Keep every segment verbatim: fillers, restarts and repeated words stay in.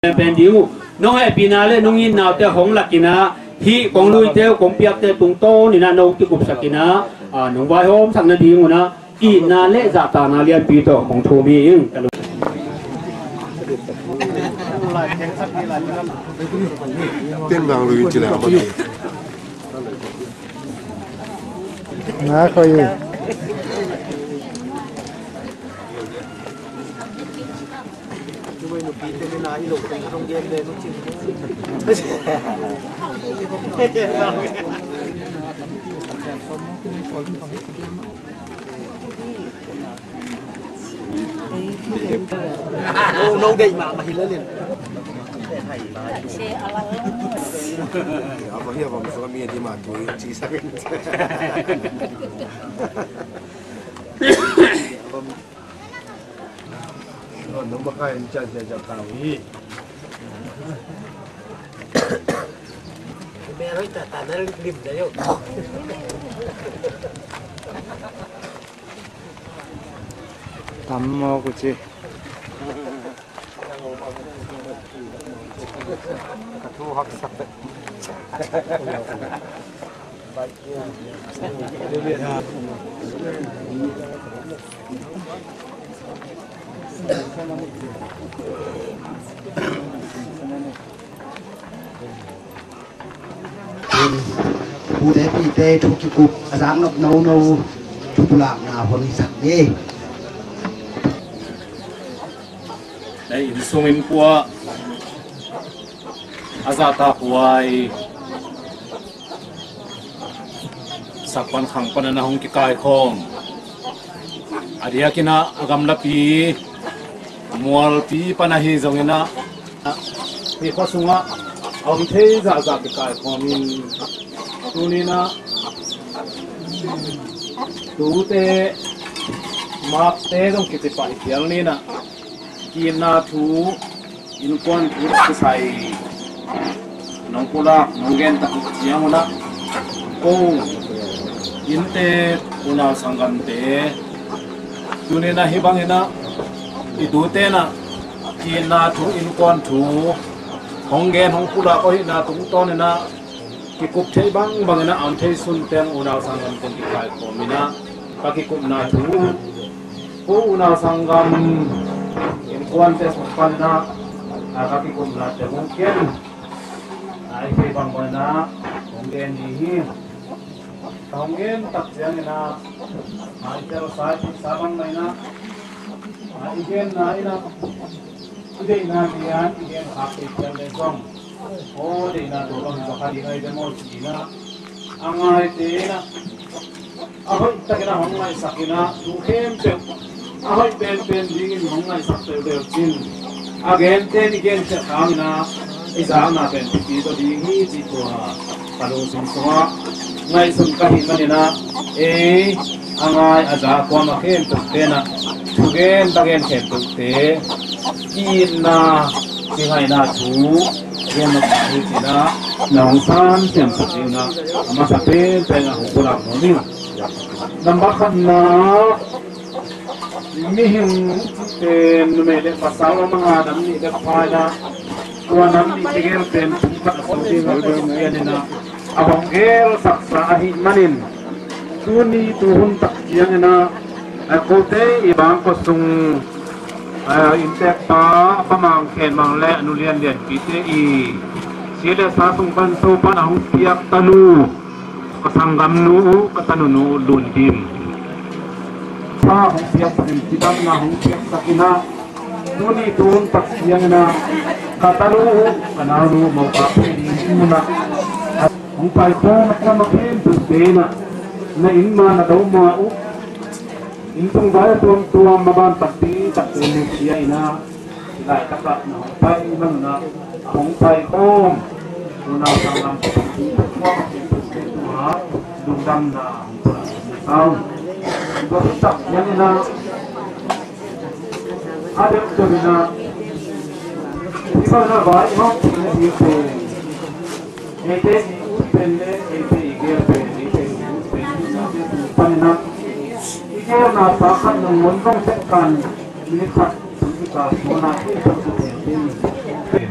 pen ding uh. Nong hehpihna le nong itna uh te hong lakin ah, hih kong luite uh kong piakte tungtawn in ah nong kikupsak in ah, a, nong vaihawmsak nading un ah, itna le zahtakna lianpi tawh hong thum hi ing. Ka lung. Pen bang lui ci le a bang hi. Nga khoi hi. No, no, dei ma, ma hi la lin. Apa hi apa musuh kami di matu ci sakin. Nong makai ni cian cian cian tau hi. Meroi ta ta na lim da yo. Tam mo ku ci. Ka thu haksak. Pute pite thu kikup a zak nop nono thupulakna hon sak ni. Ei, innsung innkuan a zahtak huai sak pan khang pan a na hong kikaikhawm, a diakin ah a gamlapi mualpi pan ahi zongin ah, hih khua sungah a om thei zahzah kikaikhawm in, tuni-in ah tute makte zong kici pah i phial ni-in ah, ki-itna thu, innkuan thu kisai nong pulak nong gen tak uh ciang un ah, ko innte, unau sanggamte, tuni-in ah hih bangin ah i tute in ah ki-itna thu, innkuan thu hong gen hong pulak uh ahihna tungtawnin ah, kikup thei bangbangin ah a om thei sun teng unau sanggam teng kikaikhawm in ah, ka kikupna thu, ko unau sanggam innkuante sung panin ah, a, ka kikupna teng hong ken, a, i thei bangbangin ah hong gen ding hi. Ka hong gen tak ciangin ah, a, i telsa i theihsa bang mah in ah, a, i genna in ah, i deihna lian i gen khak kei phial leh zong, aw, deihna tua bang hi bang kha ding ahi ve maw ci-in ah, a ngaite in ah, a hoih takin ah hong ngaihsak in ah, thu khempeuh a hoih penpen dingin hong ngaihsak peuhpeuh cin, a genten i genkhiat hangin ah i zakna pen thupi zaw ding hi cih tua ka lungsim sungah ngaihsun ka hih manin ah, ei, a ngai a za kuamah khempeuhte in ah thugen tagen khempeuhte ki-itna kingaihna thu gen nop hi ci-in ah, na hong san siamsak ding un ah, a masa penpen ah hong pulak nuam ing. Nambat khatna, mihing pen numei le pasal a manga nam nih le pha in ah, tua nam nih tegel pen pumkhat a so ding a pen pian in ah, a hong gelsaksa ahih manin, tuni tuhun tak ciangin ah, a, kote i bang kua sung, a, inntekpa Pa Mang Khen Mang le a nu Lian Lian Pite i si le sa sung pan so pan a hong piak tanu, ka sanggamnu uh, ka tanunu uh Lun Dim. Pa hong piak pen cidamna hong piaksak in ah, tuni tuhun tak ciangin ah ka tanu uh, ka naunu uh, Mopa Pu Lim Pu in ah, hong pai pawn a kuamah khempeuhte in ah, na inn ma na do ma uh, inn tung vai a tuamtuam, maban takpi takte nusia in ah, hih laitakah na hong pai man un ah, a hong pai khawm unau sanggam, tua a lungdamna hong pulak na sau. Tua hi tak ciangin ah, a deuh deuh in ah, hih bangin ah vai i hawm theihna ding pen, eite i ut pen le eite i gel pen, eite i ut pen, hih na te tung panin ah, i gelna sa khat nang muan zong tek kan, minute khat tung i kal suan ah, i pen pen pen.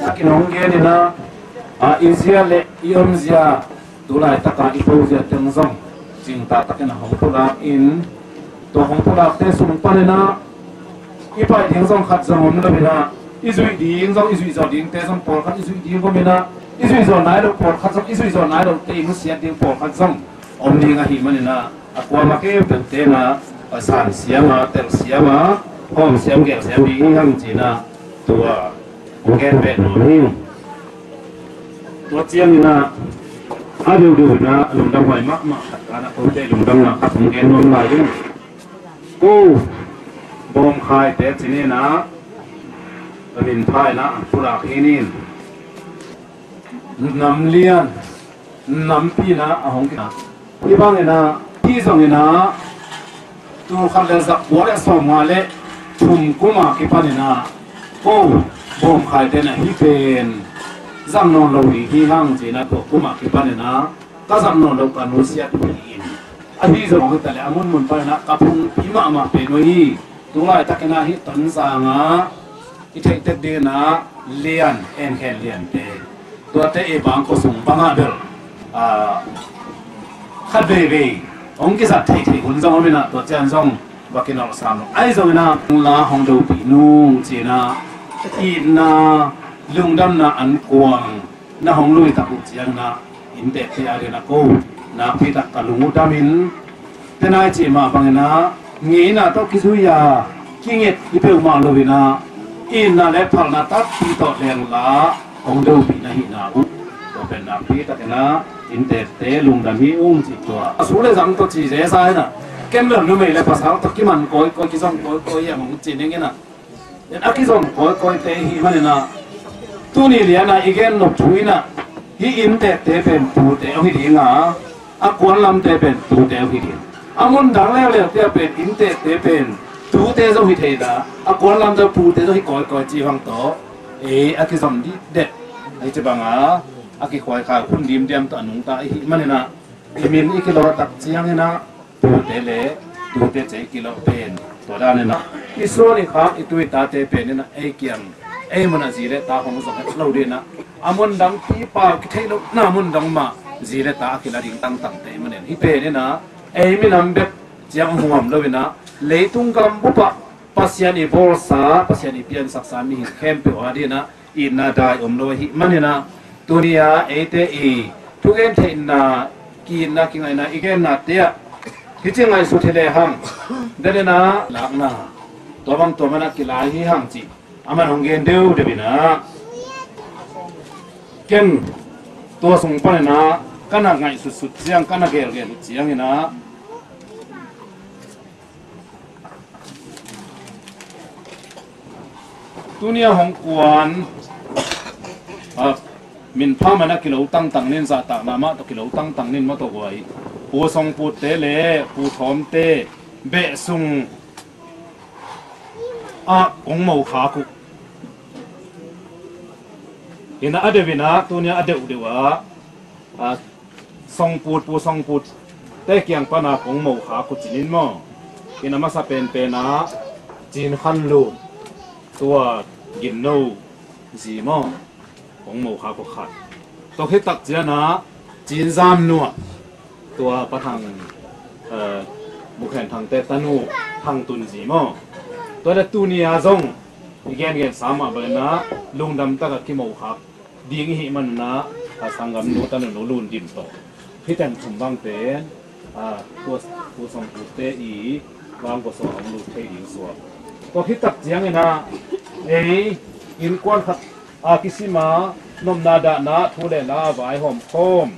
A kinong gen ina, a, i zia le i omzia, tu laitaka i pozia teng zong cingta takin a hong pulak in, tua hong pulakte sung panin ah i pai ding zong khat zong om lo ina, i zuih ding zong, i zuih zawh dingte zong pawlkhat i zuih ding om ina, i zuih zawh nai lo pawlkhat zong, i zuih zawh nai lote i nusiat ding pawlkhat zong om ding ahih manin ah, a kuama khempeuhte in ah, a, san siam a, tel siam a, hawm siam, gel siam ding hi hang ci-in ah, tua hong gen beh nuam hi. Tua ciangin ah, a deuhdeuh in ah lungdam huai mahmah khat, a na kote lungdamna khat hong gen nuam lai ding. Ko Bawm Khaite ci-in ah, a min pha in ah pulak hi ning. Nam lian, nampi in ah a hong kina. Hih bangin ah, hih zongin ah, tul khat le za kua le sawmnga le thum kum a kipanin ah, ko Bawm Khaite in ah hih pen zang nawn lo ding hi hang ci-in ah, tua kum a kipanin ah ka zang nawn lo, ka nusiat uh hi in. Ahi zong hi ta leh a munmun panin ah ka phungpi mahmah pen uh hi. Tu laitakin ah hih Tonzang ah i theih tek dingin ah lian, en khen liante, tuate i bang khuasung bangah bel, a, khat veivei hong kizat theihtheih hun zong om ina, tua ciang zong va kinawlsam lo. Ahi zongin ah la hong dopih nung ci-in ah, itna, lungdamna ankuang na hong lui tak uh ciangin ah, inntekte a dingin ah ko nakpi tak ka lung uh damin, tenai cih mah bangin ah ngeina tawh kizui a kinget hi peuhmah lo in ah, itna le phalna takpi tawh leng la hong dopih na hihna uh, tua pen nakpi takin ah inntekte lungdam hi ung cih tua. A su le zang tawh ci zeza in ah, ken bel numei le pasal tawh kiman kawikawi, kizom kawikawi hiam hong ci ning in ah, a kizom kawikawite i hih manin ah, tuni lian ah i gen nop thu in ah, hih inntekte pen pute ahi ding a, a kuanlamte pen tute ahi ding. A mun dang leuleu te ah pen inntekte pen tute zong hi thei ta, a kuanlamte pute zong hi kawikawi ci bang tawh, ei, a kizom dikdek. Hih ci bang a, a kikhuai kha hun dimdiam tawh a nungta i hih manin ah, i min i kilawh tak ciangin ah, tute le tute cei kilawh pen tua dan in ah, i suan i khak i tu i tate pen in ah ei kiang, ei mun ah zi le ta hong zong het lo ding in ah, a mun dang pipa kitheih lohna mun dang mah zi le ta a kila ding tangtangte i manin, hih pen in ah ei minam bek ciang hong om lo in ah, leitung gam bup ah Pasian i bawlsa, Pasian i piansaksa mihing khempeuh a ding in ah itna dai om lo ahih manin ah, tuni a eite i thugen theihna, ki-itna, kingaihna i gennate ah, hih ci ngaihsut hi lehang, den in ah lakna, tua bang tua man ah kilai hi hang cih a man hong gen deuhdeuh in ah, ken tua sung panin ah ka na ngaihsutsut ciang, ka na gelgel uh ciangin ah, tuni a hong kuan, a, min pha man a kilo tangtang nin, zahtakna mah tawh kilo tangtang nin, mah tawh guai, Pu Song Pute le Pu Thawmte beh sung ah kong mo khak uh. Hi in ah a deuh in ah, tuni a a deuhdeuh ah, a, Songput, Pu Songput te kiang pan a kong mo khak uh ci ning maw. Hi in a masa penpen ah Cin Khan Lum, tua Gin No zi maw, kong mo khak uh khat. Tua khit tak ciang ah Cin Zam Nuam, tua Pa Thang, eh, Pu Khen Thangte tanu Thang Tun zi maw. Tua le tuni a zong i gengensa mah bangin ah lungdam tak a kimo khak ding i hih manin ah, a, sanggamnu tanu Nu Lun Dim tawh hih teng thum bang pen, a, tua, Pu Songpute i vangkua sung ah hong lut thei ding suak. Tua khit tak ciangin ah ei innkuan khat a kisim a, nopna dahna thu le la a vaihawm khawm,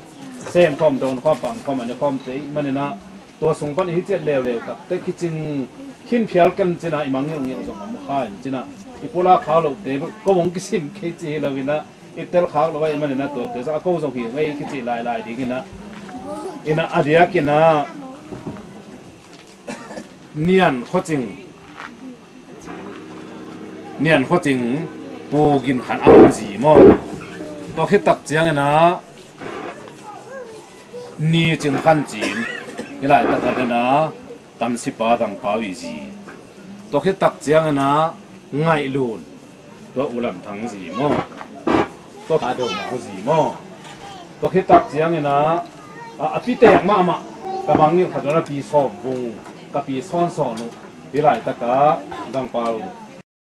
sem khawm, dawn khawm, pang khawm, a ne khawmte i hih manin ah, tua sung pan i hi ciat leuleu tak teh kicing khin phial ken cin ah, i mang ngeungeu zong om kha in cin ah, I pulak khak lote ko hong kisim kei ci hi lo inah, i tel khak lo ahih maninah tuate zong a ko zong hi ngei kici lailai dinginah, inah a diakinah Nian Khuacing, Nian Khuacing Pu Gin Khan a om zi maw? Tua khit tak cianginah Ni Cing Khan Cin, hi laitak a dena Tamsipa Dang Pau i zi. Tua khit tak cianginah Ngaih Lun, tua U Lam Thang zi maw? Tua ka do mau zi maw? Tua khit tak cianginah a, a pitek mahmah ka mangngilh khat tua a pi Sawm Vung, ka pi Sawn Sawn uh, hi laitakah Dang Pau